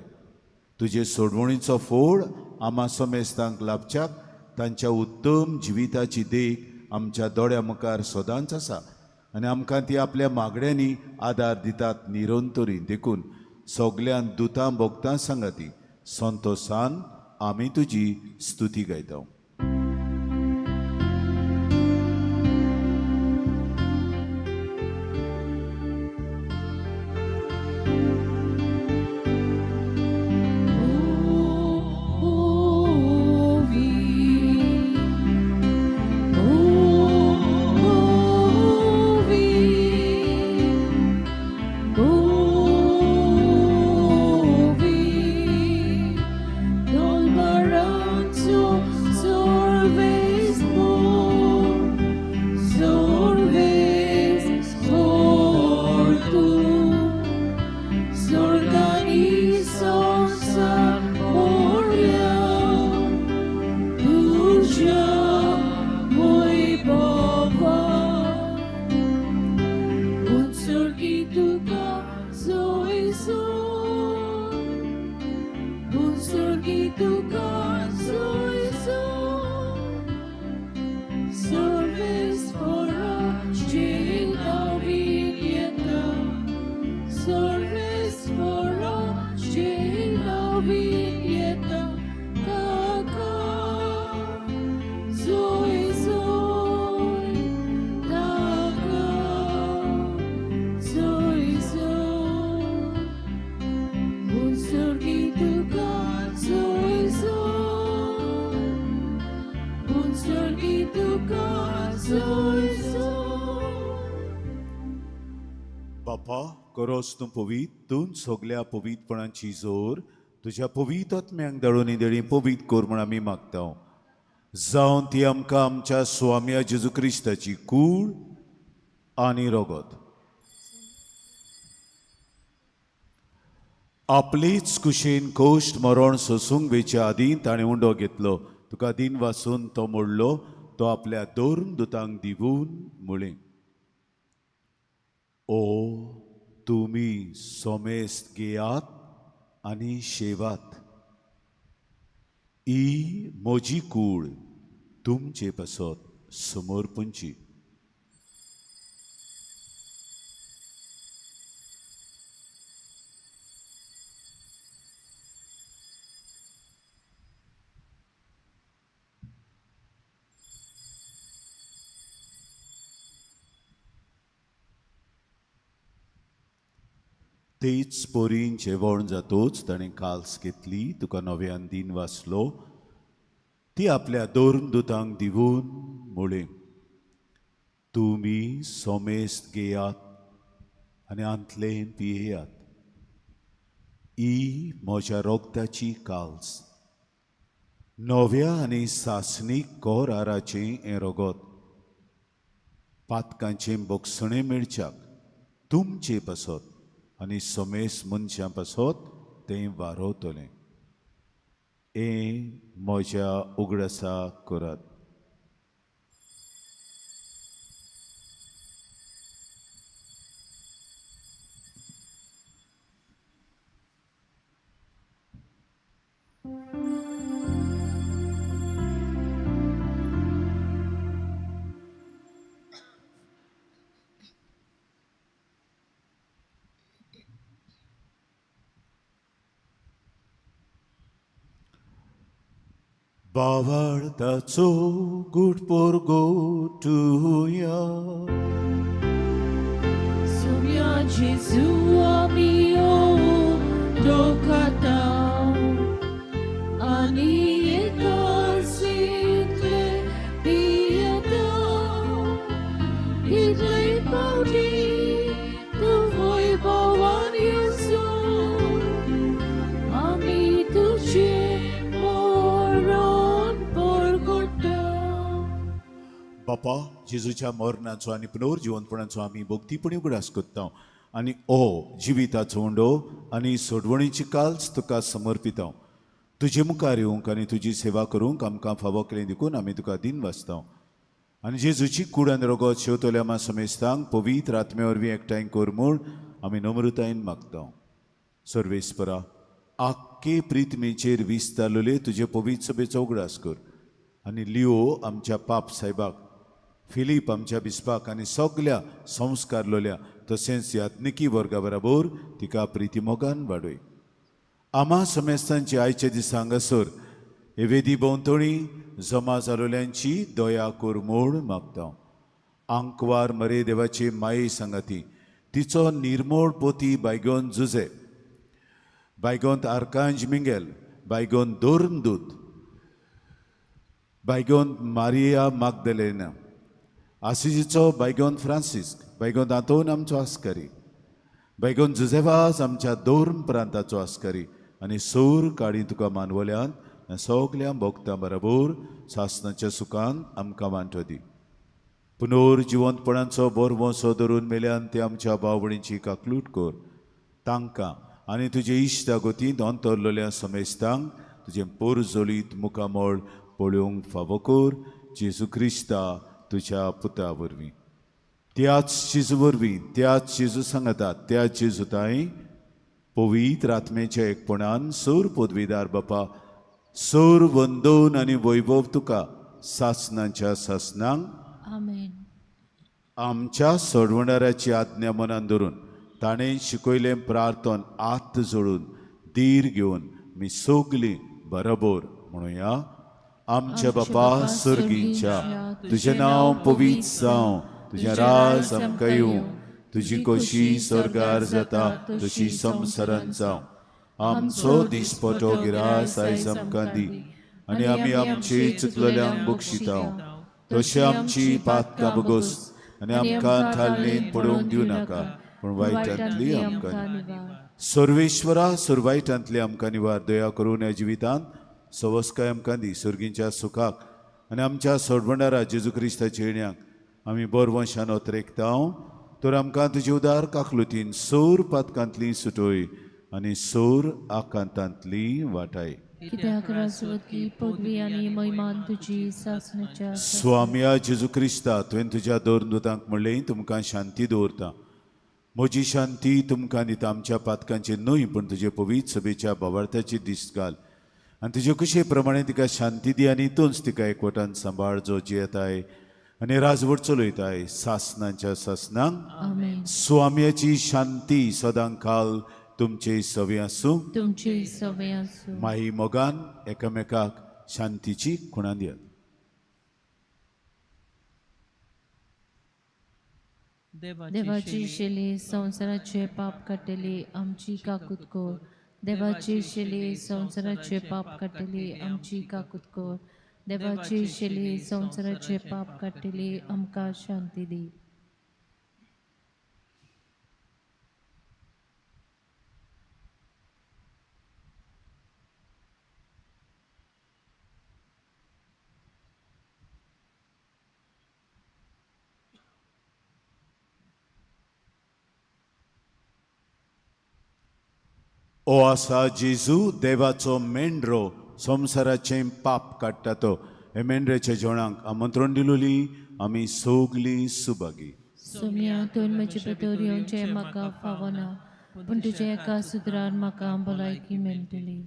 तुजे सोडवणीचो फोड आमा समेस्तांक लाभच्याक तांच्या उत्तम जिविताची देख आमच्या दोळ्या मुखार सदांच आसा आनी आमकां ती आपल्या मागण्यांनी आदार दितात निरंतरी. देखून सगल्यान दुतां भोगतां सांगाती संतोसान आमी तुजी स्तुती गायता. So स्वर्गी तुका जय जावं. बापा करोस तूं पवीत तूं सगल्या पवीतपणाची जोर तुज्या पवीत आत्म्यांक दळून देणी पवीत कर म्हूण आमी मागता. जावन ती आमकां आमच्या स्वाम्या जेजू क्रिस्ताची कूड आनी रगत आपलीच कुशीन कोश्ट मरण सोसूंक वेच्या आदीं ताणें उंडो घेतलो. तुका दिन वासून तो मोडलो, तो आपल्या दोन दुतांक दिवून म्हळें, ओ तुमी सोमेस्त घेयात आनी शेवात, ही म्हजी कूड तुमचे पासत समर्पणची. तेच पोरीन जेवण जातोच ताणें काल्स घेतली, तुका नव्यान दिन वाचलो, ती आपल्या दोन दुतांक दिवून म्हळें, तुमी सोमेस्त घेयात आनी आंतलें पियेयात, ही म्हज्या रोगताची काल्स, नव्या आनी सासणीक कोराराचें हें रगत, पातकांचें बोगसणें मेळच्याक तुमचे पासत आनी समेस मनशां पासत तें वारोवतलें. हें म्हज्या उगडासा करात. बावळताचो good पोरगोटुया Sumia Jesu amio tokata ani ekasintle pieta itle paudi tu voi bawan Jesu ami tuche moron porgota. बापा जेजूच्या मरणाचो आनी पुनर्जिवंतपणाचो आमी भक्तीपणी उगडास करता आनी ओ जिविताचो उंडो आनी सोडवणीची काल्स तुका समर्पिता. तुजे मुखार येवंक आनी तुजी सेवा करूंक आमकां फावो केलें देखून आमी तुका दिन वाचता. आनी जेजूची कूड आनी रगत शेवतल्या आमा समेस्तांक पवित्र आत्म्या वरवीं एकठांय कर म्हूण आमी नम्रतायेन मागता. सर्वेस्परा आख्खे प्रितमेचेर विस्तारलेले तुजे पवित्र सभेचो उगडास कर आनी लिओ आमच्या पाप सायबाक, फिलीप आमच्या बिस्पाक आनी सगल्या संस्कारलोल्या तशेंच याज्ञिकी वर्गा बराबर तिका प्रितीमोगान वाडय. आमा समेस्तांची आयच्या दिसा हांगासर हे वेदी भोंवतणी जमा जालोल्यांची दया कर म्हूण मागता. आंकवार मरे देवाची माये सांगाती तिचो निर्मोळ पोती बायगोन जुजे, बायगोंत आर्कांज मिंगेल, बायगोन दोर्मदूत, बायगोन मारिया मागदलेना, आसिजीचो बायगोन फ्रांसिस्क, बायगोन आंतोन आमचो आस्कारी, बायगोन जुजेवाज आमच्या दोर्म प्रांताचो आस्कारी आनी सोर काडी तुका मानवल्यान सगल्या भोगतां बरोबर सासनाच्या सुखान आमकां वांटो दी. पुनर्जिवंतपणाचो बोरवोसो धरून मेल्यान ते आमच्या भावणीची काकलूट कर. तांकां आनी तुजे इश्टा गोतींत अंतरलेल्या समेस्तांक तुजें पोरजोलीत मुखामळ पळोवंक फावो कर जेजू क्रिस्ता तुज्या पुता वरवीं. त्याच जेजू वरवीं, त्याच जेजू सांगता, त्याच जेजू ताई पवित्र आत्मेच्या एकपणान सोर पदवीदार बापा सोर वंदोन आनी वैभव तुका सासनाच्या सासनांक. आमेन. आमच्या सोडवणाराची आज्ञा मनान धरून ताणें शिकयलें प्रार्थन आत जोडून धीर घेवन मी सगलीं बरोबर म्हणुया. आमच्या बापा सर्गींच्या, तुजें नांव पवित्र जावं, तुजें राज आमकां येवं, तुजी खोशी स्वर्गार जाता तशी संवसारांत जावं. आमचो दिसपटो गिरास आयज आमकां दी आनी आमी आमची चुकलेल्यांक बक्षिता तशी आमची पातकां बगोस आनी आमकां थालणींत पडोवंक दिवं नाका पूण वायटांतली आमकां निवार. सर्वेश्वरा सुरवायटांतली आमकां निवार. दया करून ह्या जिवितांत सवस्काय आमकां दी सर्गींच्या सुखाक आनी आमच्या सोडवणारा जेजू क्रिस्ताच्या येण्याक आमी बरवंशान अत्रेकता तर आमकां तुजी उदार काकलुतीन सोर पातकांतली सुटोय आनी सोर आकांतांतली वाटाय. कित्याक राजवतकी पदवी आनी महिमान तुजी सासणाच्या स्वाम्या जेजू क्रिस्ता तुवें तुज्या दोन दुतांक म्हणलें तुमकां शांती दवरता म्हजी शांती तुमकां दिता. आमच्या पातकांची न्हय पूण तुजे पवित्र सभेच्या भावार्थाची दिश्ट घाल आनी तुजे कुशे प्रमाणे तिका शांती दी आनी तूंच तिका एकवटान सांबाळ जो जियेताय आनी राजवट चलयताय सासनांच्या सासनांक. आमेन. स्वाम्याची शांती सदां काल तुमचे सवे आसूं. तुमचे सवे आसूं. माई मोगान एकामेकाक शांतीची खुणा दियात. देवाची शेली संवसाराचे पाप काडटली आमची काकूत कर. देवाची शेली संवसाराचे पाप काडटली आमची काकूत कर. देवाची शेली संवसाराचे पाप काडटली आमकां शांती दी. ओ आसा जेजू देवाचो मेंढरो संवसाराचें पाप काडटा तो हे मेंढऱ्याच्या जेवणाक आमंत्रण दिलोली आमी सगलीं सुभागी. सोम्या तूं म्हजे भितर येवचें म्हाका फावना पूण तुज्या एका सुत्रान म्हाका भलायकी मेळटली.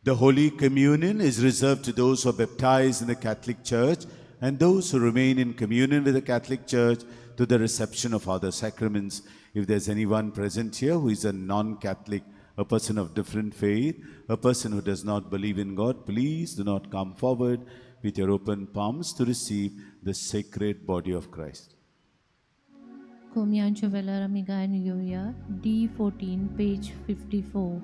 The Holy Communion is reserved to those who are baptized in the Catholic Church and those who remain in communion with the Catholic Church to the reception of other sacraments. If there's anyone present here who is a non-Catholic, a person of different faith, a person who does not believe in God, please do not come forward with your open palms to receive the sacred body of Christ. कोम्यांच्या वेळार आमी गायन घेवया D14 page 54.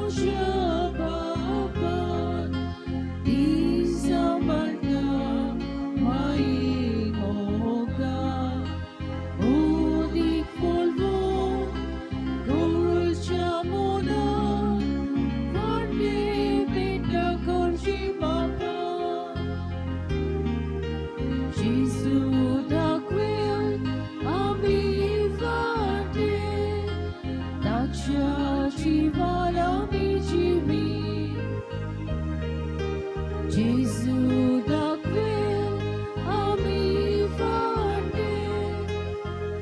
आमच्या बापान ती सांबाळटा माये मोगान ओदीक फुलवो गोरच्या मोनान फाटले पेटा करची बापा जेजू दाखयल आमी वाटे ताच्या जिवान आमी जिवी जेजू दाखयल आमी वाटे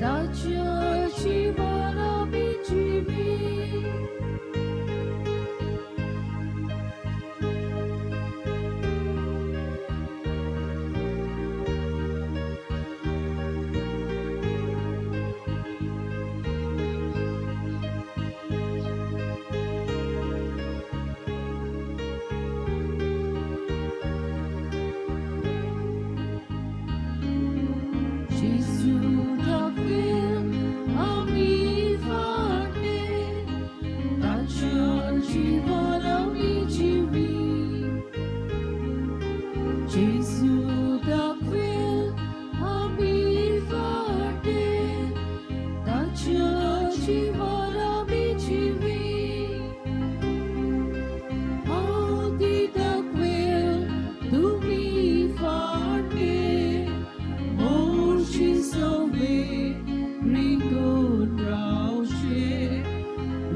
ताच्या जिवान आमी जिवी. जेजू दाखयल आमी वाटे ताच्या जिवान आमी जिवी जेजू दाखयल आमी वाटे ताच्या जिवान आमी जिवी आदी दाखयल तुमी वाटे मोरची सवे रिंगून रावचे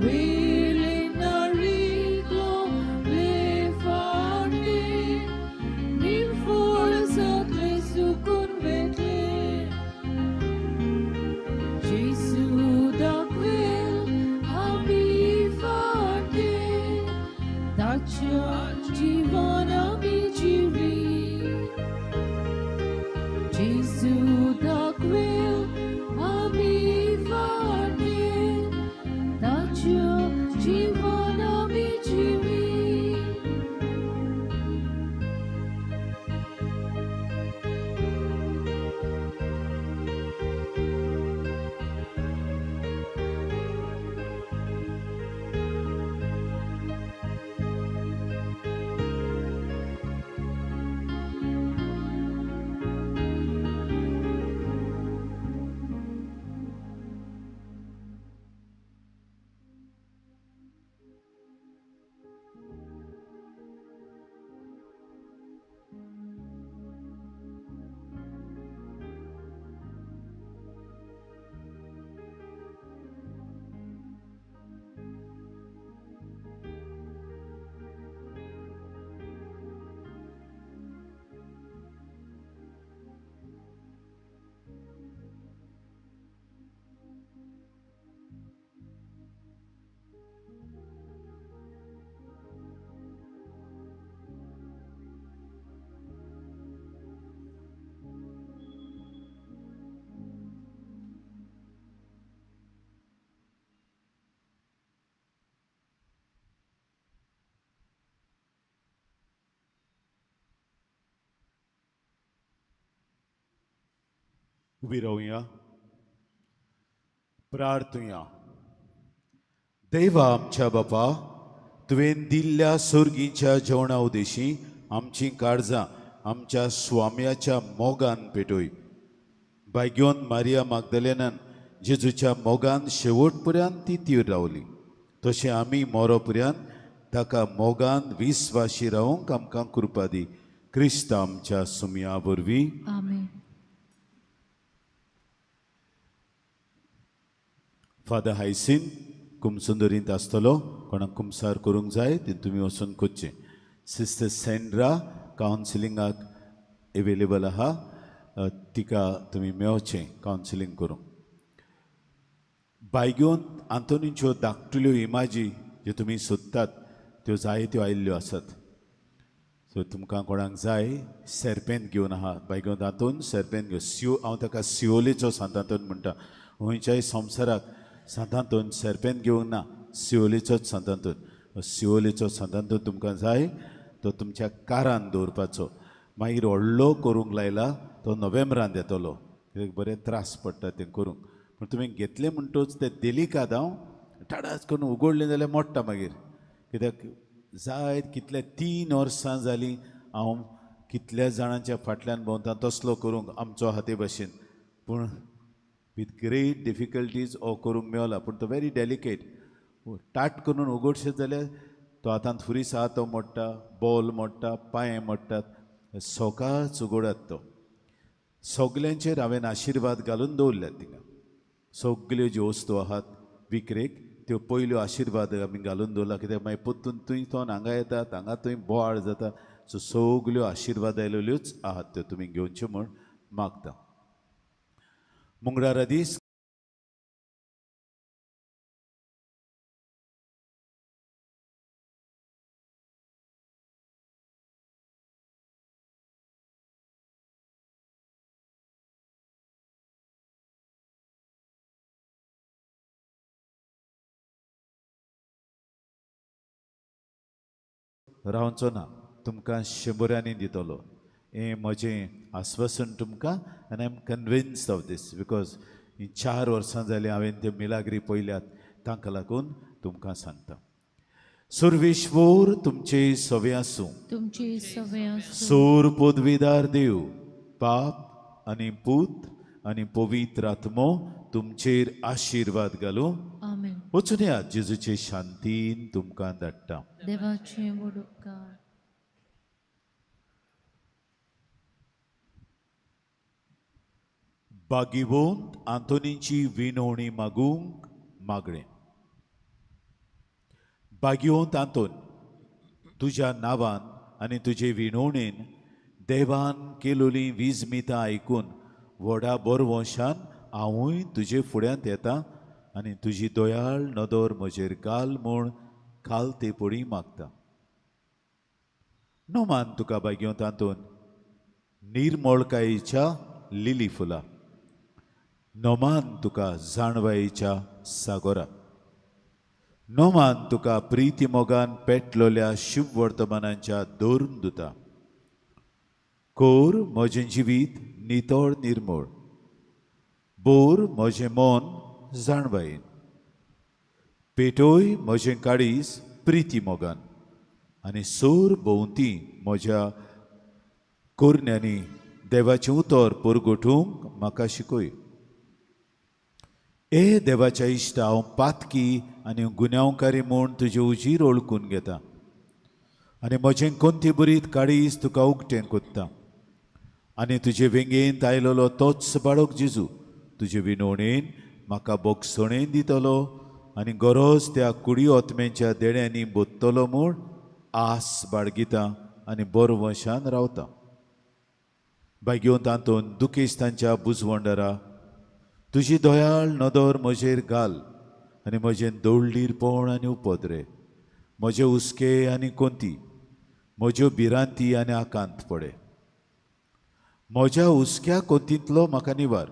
वेले नारिकलो ले फाटे निमफोळ जातले सुकून वेतले जेजू दाखयल आमी वाटे ताच्या जिवान आमी जिवी जेजू दाखयल आमी वाटे ताच्या जिवान आमी जिवी. उबी रावया, प्रार्थुया. देवा आमच्या बापा, तुवें दिल्ल्या सोर्गीच्या जेवणा उदेशी आमची काळजां आमच्या स्वाम्याच्या मोगान पेटोय. बायग्योन मारिया मागदलेनान जेजूच्या मोगान शेवट पर्यंत ती तीर रावली, तशें आमी मोरो पर्यंत ताका मोगान विस्वाशी रावंक आमकां कृपा दी. क्रिस्त आमच्या सुमया वरवीं. आमेन. फादर हायसीन कुमसुंदरींत आसतलो, कोणाक कुमसार करूंक जाय तें तुमी वचून करचें. सिस्टर सेंड्रा कावन्सिलिंगाक एवेलेबल आहा, तिका तुमी मेळचें कावन्सिलींग करूंक. बायग्योन आंतोनीच्यो धाकटुल्यो इमाजी ज्यो तुमी सोदतात त्यो जायत्यो आयिल्ल्यो आसात. सो तुमकां कोणाक जाय सेर्पेंत घेवन आहा बायग्योन आंतोन सेर्पेंत घेवन सियो, हांव ताका सियोलेचो सांत आंतोन म्हणटा. खंयच्याय संवसाराक सांत आंतोन सेर्पेंत घेवंक ना, सियोलेचोच सांत आंतोन. सियोलेचो सांत आंतोन तुमकां जाय तो तुमच्या कारान दवरपाचो. मागीर व्हडलो करूंक लायला तो नोव्हेंबरान येतलो, कित्याक बरे त्रास पडटा तें करूंक. पूण तुमी घेतलें म्हणटच तें देलिकाद हांव टाडाच करून उगडलें जाल्यार मोडटा मागीर. कित्याक जायत कितले 3 वर्सां जालीं हांव कितल्या जाणांच्या फाटल्यान भोंवता तसलो करूंक आमचो हाते भशेन, पूण विथ ग्रेट डिफिकल्टीज हो करूंक मेवला. पूण तो व्हेरी डेलिकेट, टाट करून उगडशें जाल्यार तो हातांत फुरीस आहा तो मोडटा, बॉल मोडटा, पांये मोडटात, सकाळच उगडात. तो सगल्यांचेर हांवें आशिर्वाद घालून दवरल्यात. थिंगा सगल्यो ज्यो वस्तू आहात विक्रेक त्यो पयल्यो आशिर्वाद आमी घालून दवरला, कित्याक मागीर परतून थंय तो हांगा येतात, हांगा थंय बोवाळ जाता. सो सगल्यो आशिर्वाद आयलेल्योच आहात त्यो तुमी घेवच्यो म्हूण मागता. मंगळारा दीस रावचो ना, तुमकां 100 दितलो हें म्हजें आस्वासन तुमकां. आनी I am convinced of this because ही 4 वर्सां जालीं हांवें त्यो मिलाग्री पळयल्यात, तांकां लागून तुमकां सांगता. सुर्वेश्वर तुमचे सवे आसूं, तुमचे सवे आसूं. सोर पदवीदार देव पाप आनी पूत आनी पवित्र आत्मो तुमचेर आशिर्वाद घालूं. आमेन. वचून या जेजूचे शांतीन तुमकां धाडटा. देवाचे व्हड उपकार. बागीवंत आंतोनीची विनवणी मागूंक मागणें. बागीवंत आंतोन, तुज्या नांवान आनी तुजे विनवणेन देवान केलोली वीजमितां आयकून व्हडा बरवंशान हांवूय तुजे फुड्यांत येता आनी तुजी दयाळ नदर म्हजेर घाल म्हूण खाल ते पडी मागता. नोमान तुका बागीवंत आंतोन निर्मळकायेच्या लिली फुलां, नोमान तुका जाणवायेच्या सागोरा, नोमान तुका प्रिती मोगान पेटलोल्या शुभवर्तमानांच्या दोरून दुता. कोर म्हजें जिवीत नितळ निर्मळ, बोर म्हजें मन जाणवायेन, पेटोय म्हजें काळीज प्रिती मोगान आनी सोर भोंवती म्हज्या कोरण्यांनी देवाचें उतर परगटूंक म्हाका शिकय. ए देवाच्या इश्टा, हांव पातकी आनी गुन्यांवकारी म्हूण तुजे उजीर ओळखून घेता आनी म्हजें कोंती बरीत काळीज तुका उगटें कोत्ता आनी तुजे वेंगेंत आयलोलो तोच बाळक जेजू तुजे विनवणेन म्हाका बोगसणेन दितलो आनी गरज त्या कुडी ओतमेच्या देण्यांनी बोत्तलो म्हूण आस बाळगिता आनी बरवंशान रावता. बायगेवन तातूंत दुखेस्तांच्या बुजवंडरा तुजी दयाळ नदर म्हजेर घाल आनी म्हजें दोळडीरपण आनी उपद्रे, म्हजे हुस्के आनी कोंती, म्हज्यो भिरांती आनी आकांत पडे. म्हज्या हुस्क्या कोंतींतलो म्हाका निवार.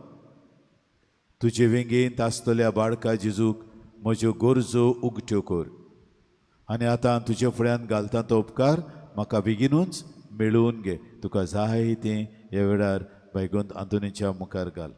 तुजे वेंगेंत आसतल्या बाळका जेजूक म्हज्यो गरजो उगट्यो कर आनी आतां तुजे फुड्यान घालता तो उपकार म्हाका बेगीनूच मेळोवन घे. तुका जाय तें ह्या वेळार बायगोंत आंतोनीच्या मुखार घाल.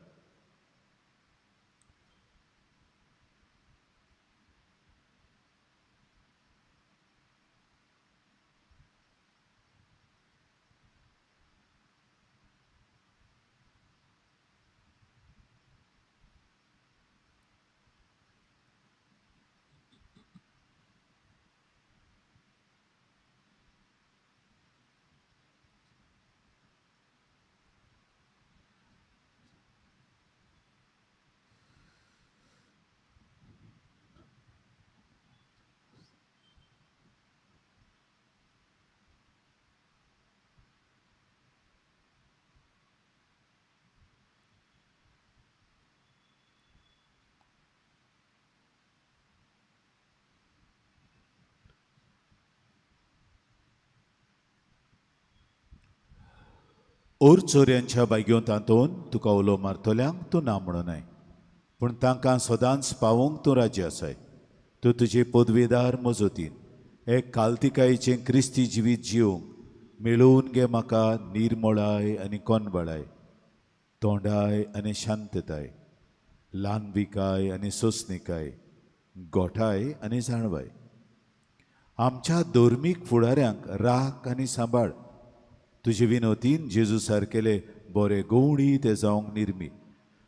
ओर चोरयांच्या बायगेवन तातूंत तुका उलो मारतल्यांक तूं ना म्हणूनय, पूण तांकां सदांच पावोवंक तूं राज्य आसाय. तूं तुजे पदवेदार मजतीन एक कालतिकायेचें क्रिस्ती जिवीत जिवंक मेळोवन घे म्हाका निर्मळाय आनी कोनबळाय, तोंडाय आनी शांतताय, ल्हानविकाय आनी सोंसणिकाय, गोठाय आनी जाणवाय. आमच्या धर्मीक फुडाऱ्यांक राख आनी सांबाळ. तुजे विनोतीन जेजू सारकेले बरे गवणी ते जावंक निर्मी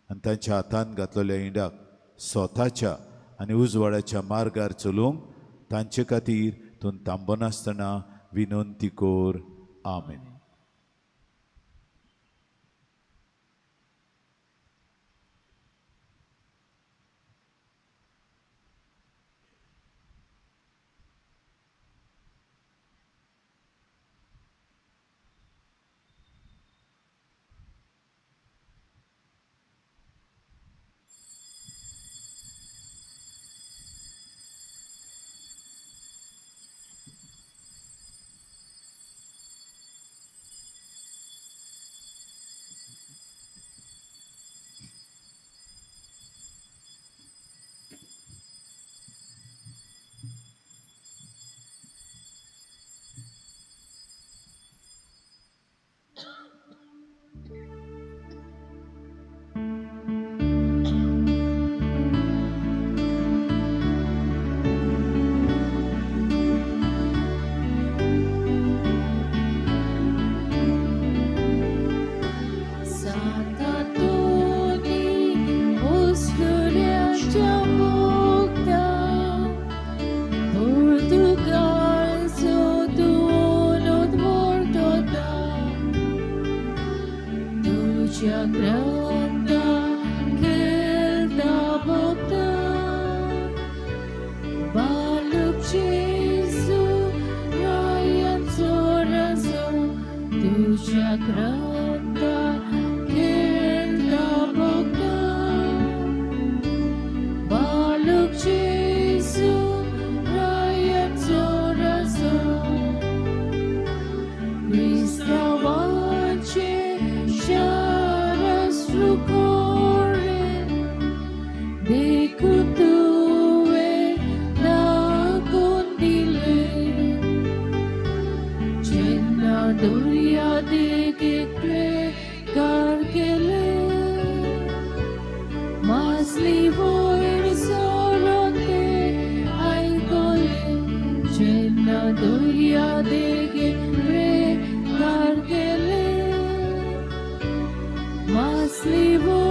आनी तांच्या हातान घातलेल्या इंडाक स्वताच्या आनी उजवाडाच्या मार्गार चलोवंक तांचे खातीर तूं थांबनासतना विनंती कर. आमेन. Masli